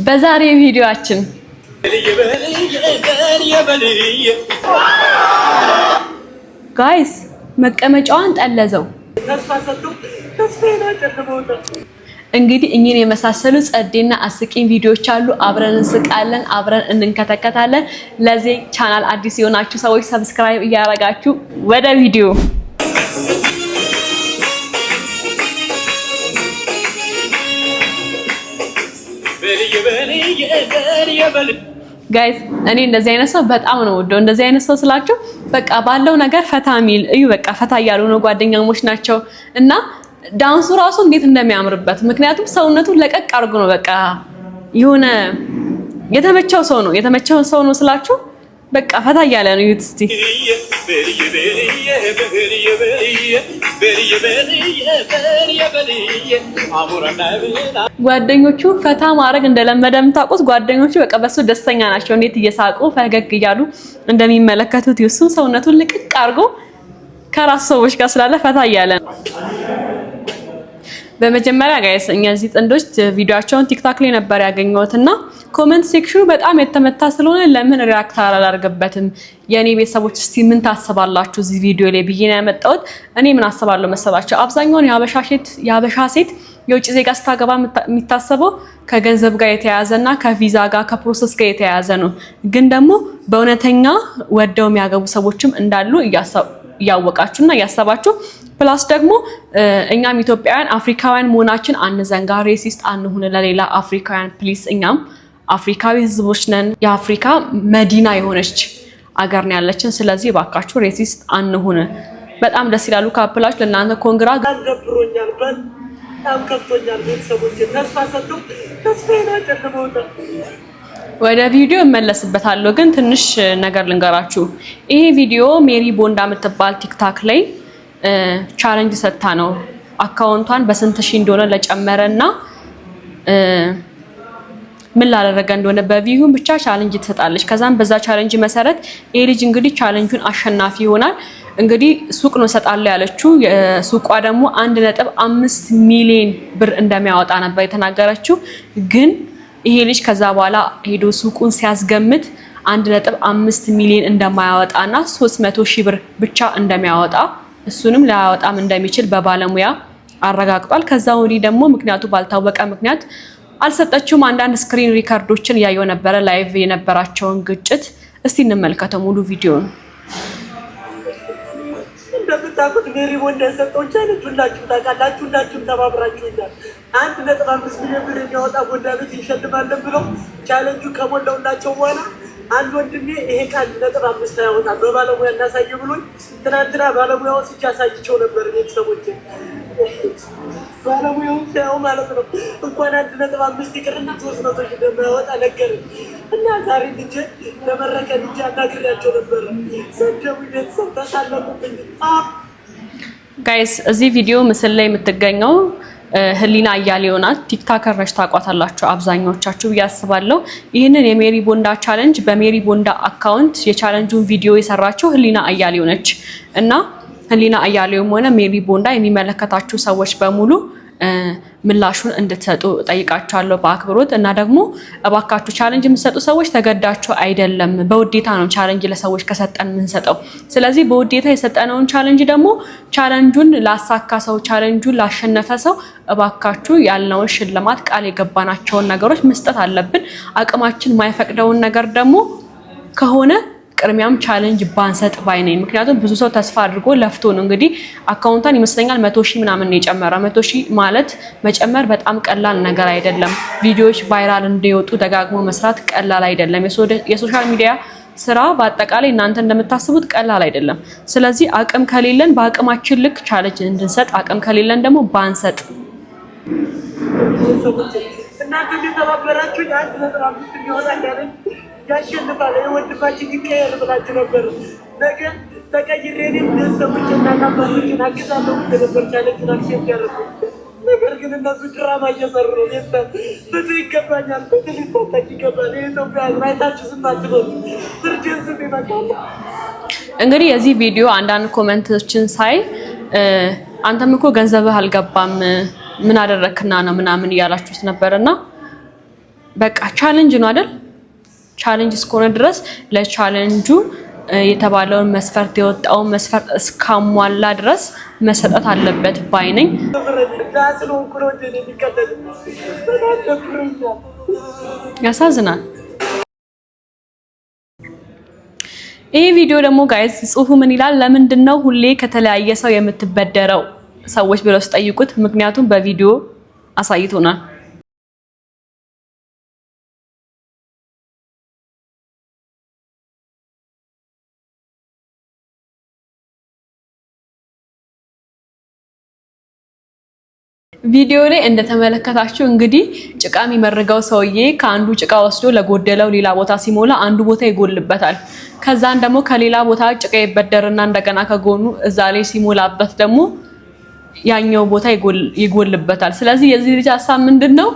በዛሬ ቪዲዮአችን guys መቀመጫዋን ጠለዘው። እንግዲህ እኚህን የመሳሰሉ ጸዴና አስቂኝ ቪዲዮዎች አሉ። አብረን እንስቃለን፣ አብረን እንንከተከታለን። ለዚህ ቻናል አዲስ የሆናችሁ ሰዎች subscribe እያደረጋችሁ ወደ ቪዲዮ። Guys፣ እኔ እንደዚህ አይነት ሰው በጣም ነው ወደው። እንደዚህ አይነት ሰው ስላችሁ በቃ ባለው ነገር ፈታ ሚል እዩ። በቃ ፈታ እያሉ ነው፣ ጓደኛሞች ናቸው እና ዳንሱ ራሱ እንዴት እንደሚያምርበት፣ ምክንያቱም ሰውነቱን ለቀቅ አድርጎ ነው። በቃ የሆነ የተመቸው ሰው ነው። የተመቸው ሰው ነው ስላችሁ በቃ ፈታ እያለ ነው። እዩት እስቲ። ጓደኞቹ ፈታ ማድረግ እንደለመደ የምታውቁት ጓደኞቹ በቃ በሱ ደስተኛ ናቸው። እንዴት እየሳቁ ፈገግ እያሉ እንደሚመለከቱት፣ እሱም ሰውነቱን ልቅቅ አድርጎ ከራሱ ሰዎች ጋር ስላለ ፈታ እያለ ነው። በመጀመሪያ guys፣ እነዚህ ጥንዶች ቪዲዮአቸውን TikTok ላይ ነበር ያገኘሁት እና comment section ኑ በጣም የተመታ ስለሆነ ለምን react አላደርግበትም? የእኔ ቤተሰቦች እስቲ ምን ታስባላችሁ እዚህ ቪዲዮ ላይ ብዬ ነው ያመጣሁት። እኔ ምን አስባለሁ መሰላችሁ? አብዛኛውን የሀበሻ ሴት የውጭ ዜጋ ስታገባ የሚታሰበው ከገንዘብ ጋር የተያያዘ እና ከቪዛ ጋር፣ ከ process ጋር የተያያዘ ነው። ግን ደግሞ በእውነተኛ ወደው የሚያገቡ ሰዎችም እንዳሉ እያወቃችሁና እያሰባችሁ፣ plus ደግሞ እኛም ኢትዮጵያውያን አፍሪካውያን መሆናችን አንዘንጋ። Racist አንሁን ለሌላ አፍሪካውያን please። እኛም አፍሪካዊ ህዝቦች ነን። የአፍሪካ መዲና የሆነች አገር ነው ያለችን። ስለዚህ እባካችሁ racist አንሁን። በጣም ደስ ይላሉ couple ኣች። ለእናንተ congra። ደብሮኛል፣ በጣም ከፍቶኛል። ቤተሰቦች ተስፋ ሰጥተው ተስፋዬን አጨልመውታል። ወደ ቪዲዮ እመለስበታለሁ፣ ግን ትንሽ ነገር ልንገራችሁ። ይሄ ቪዲዮ ሜሪ ቦንዳ የምትባል TikTok ላይ challenge ሰጥታ ነው፣ account ቷን በስንት ሺህ እንደሆነ ለጨመረ እና ምን ላደረገ እንደሆነ በ view ም ብቻ challenge ትሰጣለች። ከዛም በዛ challenge መሰረት ይሄ ልጅ እንግዲህ challenge ኡን አሸናፊ ይሆናል። እንግዲህ ሱቅ ነው እሰጣለሁ ያለችው። ሱቋ ደግሞ 1.5 ሚሊዮን ብር እንደሚያወጣ ነበር የተናገረችው። ግን ይሄ ልጅ ከዛ በኋላ ሄዶ ሱቁን ሲያስገምት 1.5 ሚሊዮን እንደማያወጣና 300 ሺህ ብር ብቻ እንደሚያወጣ፣ እሱንም ላያወጣም እንደሚችል በባለሙያ አረጋግጧል። ከዛ ወዲህ ደግሞ ምክንያቱ ባልታወቀ ምክንያት አልሰጠችውም። አንዳንድ screen record ኦችን እያየው ነበረ live የነበራቸውን ግጭት። እስቲ እንመልከተው ሙሉ ቪዲዮን። እንደምታውቁት ሜሪ ቦንዳ የሰጠው challenge ሁላችሁም ታውቃላችሁ። ሁላችሁም ተባብራችሁኛል። 1.5 ሚሊዮን ብር የሚያወጣ ቦንዳ ቤት እንሸልማለን ብለው ቻለንጁ ከሞላውላቸው በኋላ አንድ ወንድሜ ይሄ ቃል 1.5 አያወጣም፣ በባለሙያ እናሳይ ብሎኝ ትናንትና ባለሙያ ወስጄ አሳይቸው ነበር። ቤተሰቦች፣ ባለሙያውን ሳያው ማለት ነው እንኳን 1.5 ይቅርና 300 ሺህ እንደማያወጣ ነገርን እና ዛሬ ልጄ ለመረቀ ልጄ አናግሬያቸው ነበረ። ሰደቡኝ፣ ቤተሰብ ተሳለቁብኝ። Guys፣ እዚህ ቪዲዮ ምስል ላይ የምትገኘው ህሊና አያሌው ናት። TikToker ነች፣ ታውቋታላችሁ አብዛኛዎቻችሁ ብዬ አስባለሁ። ይህንን የሜሪ ቦንዳ challenge በሜሪ ቦንዳ account የ challenge ኡን ቪዲዮ የሰራችው ህሊና አያሌው ነች እና ህሊና አያሌውም ሆነ ሜሪ ቦንዳ የሚመለከታችሁ ሰዎች በሙሉ ምላሹን እንድትሰጡ እጠይቃችኋለሁ በአክብሮት። እና ደግሞ እባካችሁ challenge የምትሰጡ ሰዎች ተገዳችሁ አይደለም፣ በውዴታ ነው challenge ለሰዎች ከሰጠን የምንሰጠው። ስለዚህ በውዴታ የሰጠነውን challenge ደግሞ challenge ኡን ላሳካ ሰው፣ challenge ኡን ላሸነፈ ሰው እባካችሁ ያልነውን ሽልማት፣ ቃል የገባናቸውን ነገሮች መስጠት አለብን። አቅማችን ማይፈቅደውን ነገር ደግሞ ከሆነ ቅድሚያም challenge ባንሰጥ ባይ ነኝ። ምክንያቱም ብዙ ሰው ተስፋ አድርጎ ለፍቶ ነው እንግዲህ account ቷን ይመስለኛል 100,000 ምናምን ነው የጨመረ። 100,000 ማለት መጨመር በጣም ቀላል ነገር አይደለም። ቪዲዮዎች viral እንዲወጡ ደጋግሞ መስራት ቀላል አይደለም። የ social media ስራ በአጠቃላይ እናንተ እንደምታስቡት ቀላል አይደለም። ስለዚህ አቅም ከሌለን በአቅማችን ልክ challenge እንድንሰጥ፣ አቅም ከሌለን ደግሞ ባንሰጥ። እናንተ እንደተባበራችሁ 1.5 የሚወጣ ያሸንፋል ወንድማችን ይቀየር ብላችሁ ነበር። ነገ ተቀይሬ እኔም ቤተሰቦቼና አባቶቼን አግዛለሁ ብዬ ነበር challenge ኡን accept ያደረኩት። ነገር ግን እነሱ ድራማ እየሰሩ ነው። ቤተሰብ፣ ፍትህ ይገባኛል፣ ፍትህ ሊታጠቅ ይገባል። የኢትዮጵያ ሕዝብ አይታችሁ ዝም አትበሉ። ፍርድን ዝም ይበቃል። እንግዲህ የዚህ ቪዲዮ አንዳንድ comment ኦችን ሳይ አንተም እኮ ገንዘብህ አልገባም፣ ምን አደረክና ነው ምናምን እያላችሁት ነበርና በቃ challenge ነው አይደል? Challenge እስከሆነ ድረስ ለ challenge ኡ የተባለውን መስፈርት፣ የወጣውን መስፈርት እስካሟላ ድረስ መሰጠት አለበት ባይ ነኝ። ስለሆንኩ ነው እንደ የሚቀለድ፣ በጣም ደብሮኛል። ያሳዝናል። ይህ ቪዲዮ ደግሞ guys ጽሁፉ ምን ይላል? ለምንድን ነው ሁሌ ከተለያየ ሰው የምትበደረው ሰዎች ብለው ሲጠይቁት፣ ምክንያቱም በቪዲዮ አሳይቶናል። ቪዲዮ ላይ እንደተመለከታችሁ እንግዲህ ጭቃ የሚመርገው ሰውዬ ከአንዱ ጭቃ ወስዶ ለጎደለው ሌላ ቦታ ሲሞላ አንዱ ቦታ ይጎልበታል። ከዛን ደግሞ ከሌላ ቦታ ጭቃ ይበደርና እንደገና ከጎኑ እዛ ላይ ሲሞላበት ደግሞ ያኛው ቦታ ይጎልበታል። ስለዚህ የዚህ ልጅ ሀሳብ ምንድን ነው?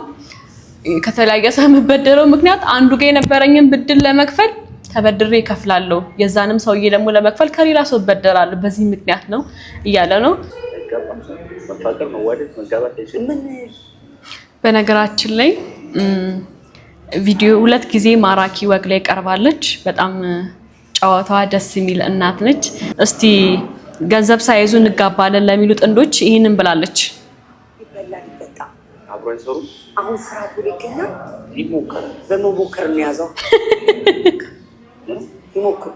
ከተለያየ ሰው የምበደረው ምክንያት አንዱ ጋር የነበረኝን ብድር ለመክፈል ተበድሬ እከፍላለሁ፣ የዛንም ሰውዬ ደግሞ ለመክፈል ከሌላ ሰው እበደራለሁ። በዚህ ምክንያት ነው እያለ ነው። መፋቀር፣ መዋደድ፣ መጋባት አይችልም። በነገራችን ላይ ቪዲዮ ሁለት ጊዜ ማራኪ ወግ ላይ ቀርባለች። በጣም ጨዋታዋ ደስ የሚል እናት ነች። እስቲ ገንዘብ ሳይዙ እንጋባለን ለሚሉ ጥንዶች ይህንን ብላለች። ይበላል፣ ይጠጣል። አብሮ አይሰሩም። አሁን ስራ ብሎ ይገኛል። ይሞከራል። በመሞከር ነው የያዘው። ይሞክሩ።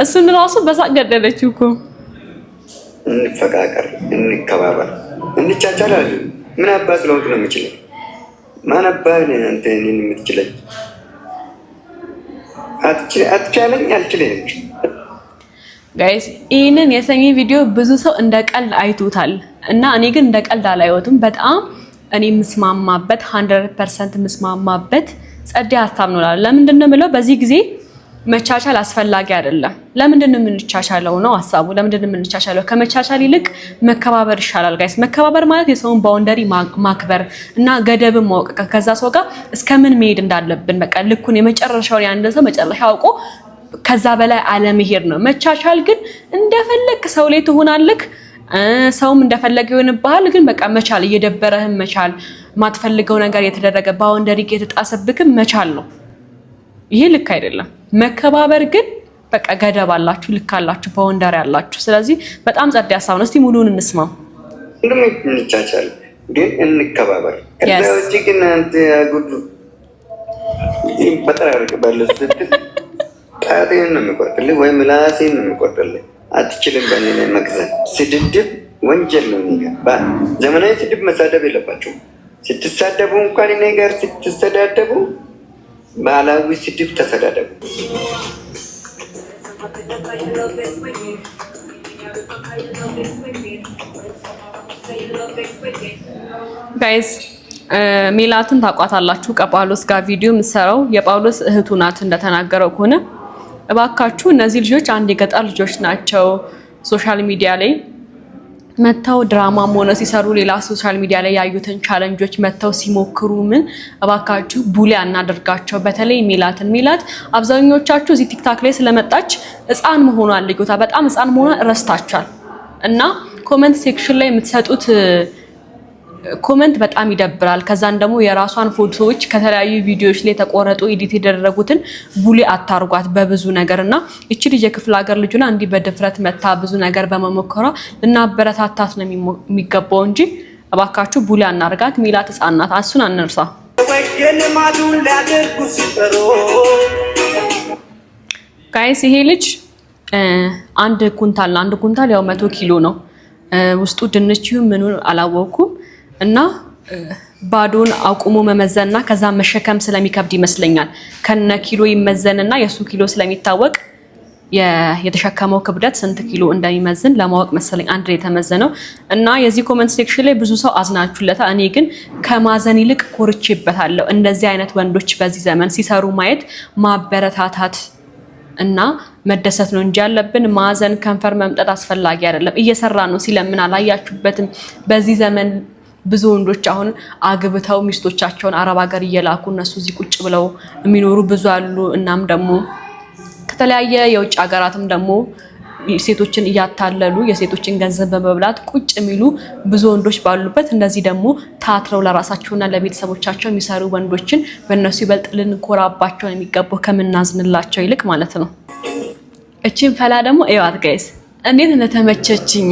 እሱን ራሱ በሳቅ ገደለችው እኮ። እንፈቃቀር፣ እንከባበር፣ እንቻቻላለን። ምን አባ ስለሆንክ ነው የምችለኝ? ማን አባ አንተ እኔን የምትችለኝ? አትቻለኝ፣ አልችልህም። Guys፣ ይህንን የሰሚ ቪዲዮ ብዙ ሰው እንደ ቀልድ አይቶታል እና እኔ ግን እንደ ቀልድ አላየሁትም። በጣም እኔ የምስማማበት፣ 100% የምስማማበት ጸዴ ሀሳብ ነው እላለሁ። ለምንድን ነው የምለው? በዚህ ጊዜ መቻቻል አስፈላጊ አይደለም። ለምንድን ነው የምንቻቻለው ነው ሀሳቡ። ለምንድን ነው የምንቻቻለው? ከመቻቻል ይልቅ መከባበር ይሻላል guys። መከባበር ማለት የሰውን boundary ማክበር እና ገደብን ማወቅ፣ ከዛ ሰው ጋር እስከምን መሄድ እንዳለብን በቃ ልኩን፣ የመጨረሻውን፣ የአንድ ሰው መጨረሻ አውቆ ከዛ በላይ አለመሄድ ነው። መቻቻል ግን እንደፈለክ ሰው ላይ ትሆናለህ፣ ሰውም እንደፈለገ ይሆንብሃል። ግን በቃ መቻል፣ እየደበረህም መቻል፣ ማትፈልገው ነገር የተደረገ፣ boundary የተጣሰብክም መቻል ነው። ይሄ ልክ አይደለም። መከባበር ግን በቃ ገደብ አላችሁ፣ ልክ አላችሁ፣ boundary አላችሁ። ስለዚህ በጣም ጸዴ ሀሳብ ነው። እስቲ ሙሉውን እንስማው። ሁሉም እንቻቻል፣ ግን እንከባበር። ከዛ ውጭ ግን አንተ ጉዱ በጠራርቅባለሁ ስትል ጣቴን ነው የሚቆርጥልህ ወይ ምላሴን ነው የሚቆርጥልህ። አትችልም በእኔ ላይ መግዛት። ስድድብ ወንጀል ነው። እኔ ጋር ዘመናዊ ስድብ መሳደብ የለባቸውም። ስትሳደቡ እንኳን እኔ ጋር ስትሰዳደቡ ባህላዊ ስድብ ተሰዳደቡ። Guys፣ ሜላትን ታውቋታላችሁ። ከጳውሎስ ጋር ቪዲዮ የምትሰራው የጳውሎስ እህቱ ናት። እንደተናገረው ከሆነ እባካችሁ እነዚህ ልጆች አንድ የገጠር ልጆች ናቸው። Social media ላይ መጥተው ድራማም ሆነ ሲሰሩ ሌላ social media ላይ ያዩትን challenge ኦች መጥተው ሲሞክሩ ምን እባካችሁ bully አናደርጋቸው። በተለይ ሜላትን። ሜላት አብዛኞቻችሁ እዚህ TikTok ላይ ስለመጣች ህፃን መሆኗን፣ ልጆታ በጣም ህፃን መሆኗን ረስታችኋል እና comment section ላይ የምትሰጡት comment በጣም ይደብራል። ከዛን ደግሞ የራሷን ፎቶዎች ከተለያዩ ቪዲዮዎች ላይ የተቆረጡ፣ edit የተደረጉትን bully አታርጓት በብዙ ነገር። እና እቺ ልጅ የክፍለ ሀገር ልጁና እንዲህ በድፍረት መታ ብዙ ነገር በመሞከሯ ልናበረታታት ነው የሚገባው እንጂ እባካችሁ bully አናርጋት። ሚላት ህጻን ናት፣ እሱን አንርሳ። ሊያደርጉ ሲጠሩ Guys፣ ይሄ ልጅ 1 ኩንታል፣ 1 ኩንታል ያው 100 ኪሎ ነው። ውስጡ ድንች ይሁን ምኑን አላወኩም እና ባዶን አቁሞ መመዘንና ከዛ መሸከም ስለሚከብድ ይመስለኛል ከነ ኪሎ ይመዘንና የእሱ ኪሎ ስለሚታወቅ የተሸከመው ክብደት ስንት ኪሎ እንደሚመዝን ለማወቅ መሰለኝ አንድ ላይ የተመዘነው። እና የዚህ comment section ላይ ብዙ ሰው አዝናችሁለታል። እኔ ግን ከማዘን ይልቅ ኮርቼበታለሁ። እንደዚህ አይነት ወንዶች በዚህ ዘመን ሲሰሩ ማየት ማበረታታት እና መደሰት ነው እንጂ ያለብን ማዘን፣ ከንፈር መምጠጥ አስፈላጊ አይደለም። እየሰራ ነው፣ ሲለምን አላያችሁበትም። በዚህ ዘመን ብዙ ወንዶች አሁን አግብተው ሚስቶቻቸውን አረብ ሀገር እየላኩ እነሱ እዚህ ቁጭ ብለው የሚኖሩ ብዙ አሉ። እናም ደግሞ ከተለያየ የውጭ ሀገራትም ደግሞ ሴቶችን እያታለሉ የሴቶችን ገንዘብ በመብላት ቁጭ የሚሉ ብዙ ወንዶች ባሉበት እንደዚህ ደግሞ ታትረው ለራሳቸውና ለቤተሰቦቻቸው የሚሰሩ ወንዶችን በእነሱ ይበልጥ ልንኮራባቸው የሚገባው ከምናዝንላቸው ይልቅ ማለት ነው። እቺን ፈላ ደግሞ እዩዋት guys እንዴት እንደተመቸችኝ።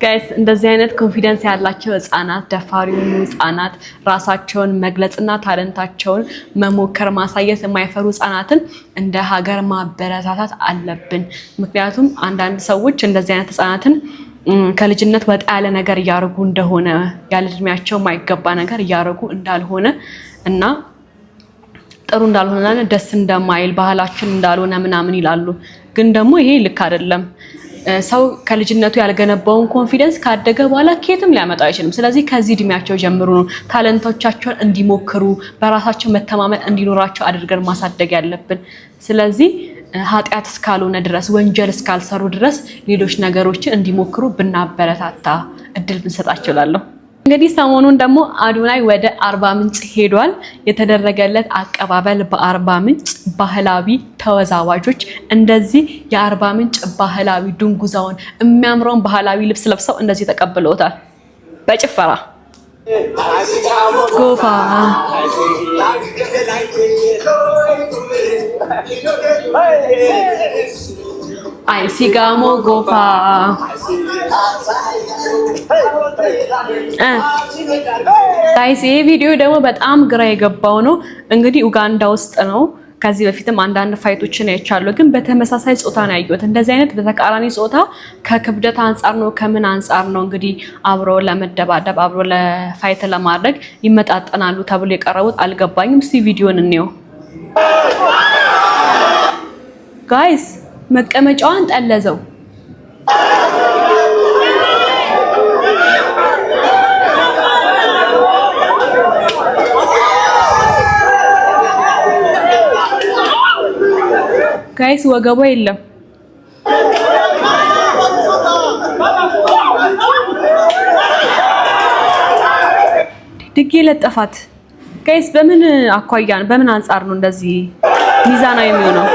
Guys እንደዚህ አይነት confidence ያላቸው ህጻናት፣ ደፋር የሆኑ ህጻናት፣ ራሳቸውን መግለጽና talent ኣቸውን መሞከር ማሳየት የማይፈሩ ህጻናትን እንደ ሀገር ማበረታታት አለብን። ምክንያቱም አንዳንድ ሰዎች እንደዚህ አይነት ህጻናትን ከልጅነት ወጣ ያለ ነገር እያደረጉ እንደሆነ፣ ያለ እድሜያቸው የማይገባ ነገር እያደረጉ እንዳልሆነ እና ጥሩ እንዳልሆነ፣ ደስ እንደማይል፣ ባህላችን እንዳልሆነ ምናምን ይላሉ። ግን ደግሞ ይሄ ልክ አይደለም። ሰው ከልጅነቱ ያልገነባውን confidence ካደገ በኋላ ከየትም ሊያመጣው አይችልም። ስለዚህ ከዚህ እድሜያቸው ጀምሮ ነው talent ኦቻቸውን እንዲሞክሩ፣ በራሳቸው መተማመን እንዲኖራቸው አድርገን ማሳደግ ያለብን። ስለዚህ ኃጢአት እስካልሆነ ድረስ፣ ወንጀል እስካልሰሩ ድረስ ሌሎች ነገሮችን እንዲሞክሩ ብናበረታታ፣ እድል ብንሰጣቸው እላለሁ። እንግዲህ ሰሞኑን ደግሞ አዶናይ ወደ አርባ ምንጭ ሄዷል። የተደረገለት አቀባበል በአርባ ምንጭ ባህላዊ ተወዛዋዦች እንደዚህ የአርባ ምንጭ ባህላዊ ድንጉዛውን የሚያምረውን ባህላዊ ልብስ ለብሰው እንደዚህ ተቀብለውታል በጭፈራ። ጎፋ አይ ሲጋሞ ጎፋ። Guys ይሄ ቪዲዮ ደግሞ በጣም ግራ የገባው ነው። እንግዲህ ኡጋንዳ ውስጥ ነው። ከዚህ በፊትም አንዳንድ fight ኦችን አይቻለሁ፣ ግን በተመሳሳይ ጾታ ነው ያየሁት። እንደዚህ አይነት በተቃራኒ ጾታ ከክብደት አንጻር ነው ከምን አንጻር ነው እንግዲህ አብሮ ለመደባደብ፣ አብሮ ለ fight ለማድረግ ይመጣጠናሉ ተብሎ የቀረቡት አልገባኝም። እስቲ ቪዲዮን እንየው guys። መቀመጫዋን ጠለዘው። Guys ወገቧ የለም። ድጌ ለጠፋት። Guys በምን አኳያ፣ በምን አንጻር ነው እንደዚህ ሚዛናዊ የሚሆነው?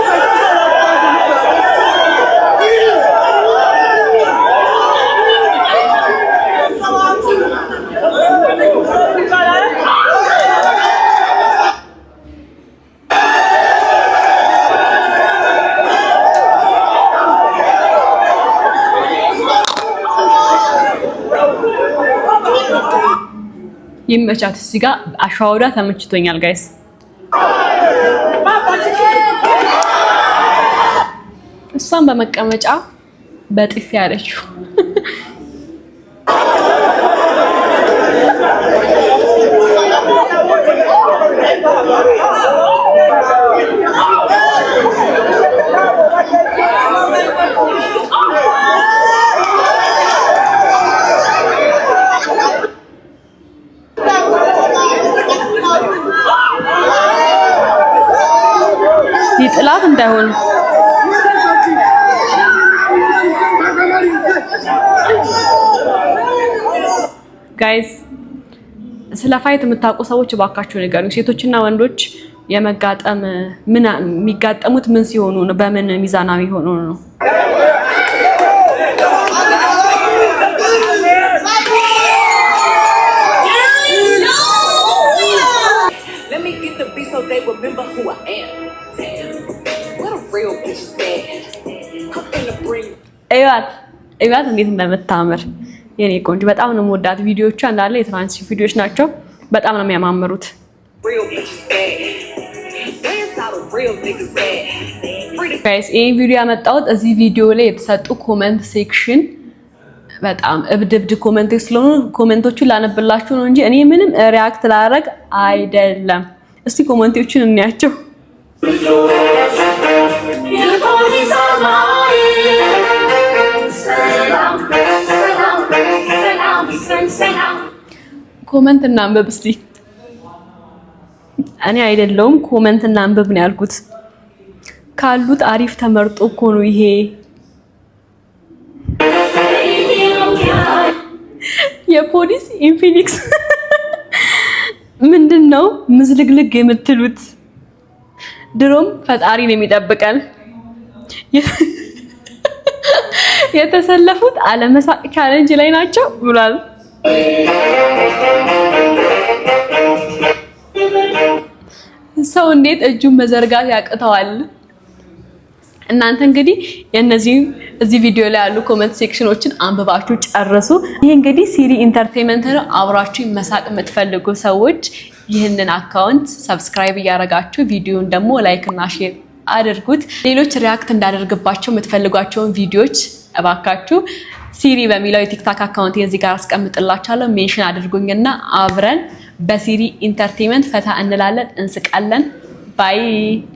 ይመቻት። እዚህ ጋር አሸዋወዳ ተመችቶኛል guys። እሷን በመቀመጫ በጥፊ አለችው። ጥላት እንዳይሆን። Guys ስለ fight የምታውቁ ሰዎች እባካችሁ ንገሩኝ። ሴቶችና ወንዶች የመጋጠም ምን የሚጋጠሙት ምን ሲሆኑ ነው? በምን ሚዛናዊ ሆኖ ነው? Let me get the beat so they remember who I am. Damn, where the real bitches at? I'm finna bring እዩዋት እዩዋት እንዴት እንደምታምር የኔ ቆንጆ፣ በጣም ነው የምወዳት። ቪዲዮቿ እንዳለ የ transition ቪዲዮዎች ናቸው። በጣም ነው የሚያማምሩት። real bitches at. Dance all the real niggas at. Free the Guys ይህን ቪዲዮ ያመጣሁት እዚህ ቪዲዮ ላይ የተሰጡ comment section በጣም እብድ እብድ comment ኦች ስለሆኑ comment ኦቹን ላነብላችሁ ነው እንጂ እኔ ምንም react ላደርግ አይደለም። እስቲ comment ኦቹን እንያቸው። Comment እናንብብ እስቲ። እኔ አይደለሁም፣ comment እናንብብ ነው ያልኩት። ካሉት አሪፍ ተመርጦ እኮ ነው ይሄ። የፖሊስ ኢንፊኒክስ ምንድን ነው ምዝልግልግ የምትሉት? ድሮም ፈጣሪ ነው የሚጠብቀን። የተሰለፉት አለመሳቅ challenge ላይ ናቸው ብሏል። ሰው እንዴት እጁን መዘርጋት ያቅተዋል? እናንተ እንግዲህ የነዚህ እዚህ ቪዲዮ ላይ ያሉ comment section ኦችን አንብባችሁ ጨርሱ። ይህ እንግዲህ ሲሪ Entertainment ነው። አብራችሁ መሳቅ የምትፈልጉ ሰዎች ይህንን account subscribe እያደረጋችሁ ቪዲዮን ደግሞ like እና share አድርጉት። ሌሎች react እንዳደርግባቸው የምትፈልጓቸውን ቪዲዮዎች እባካችሁ ሲሪ በሚለው የ TikTok account እዚህ ጋር አስቀምጥላችኋለሁ። Mention አድርጉኝና አብረን በሲሪ Entertainment ፈታ እንላለን፣ እንስቃለን። Bye.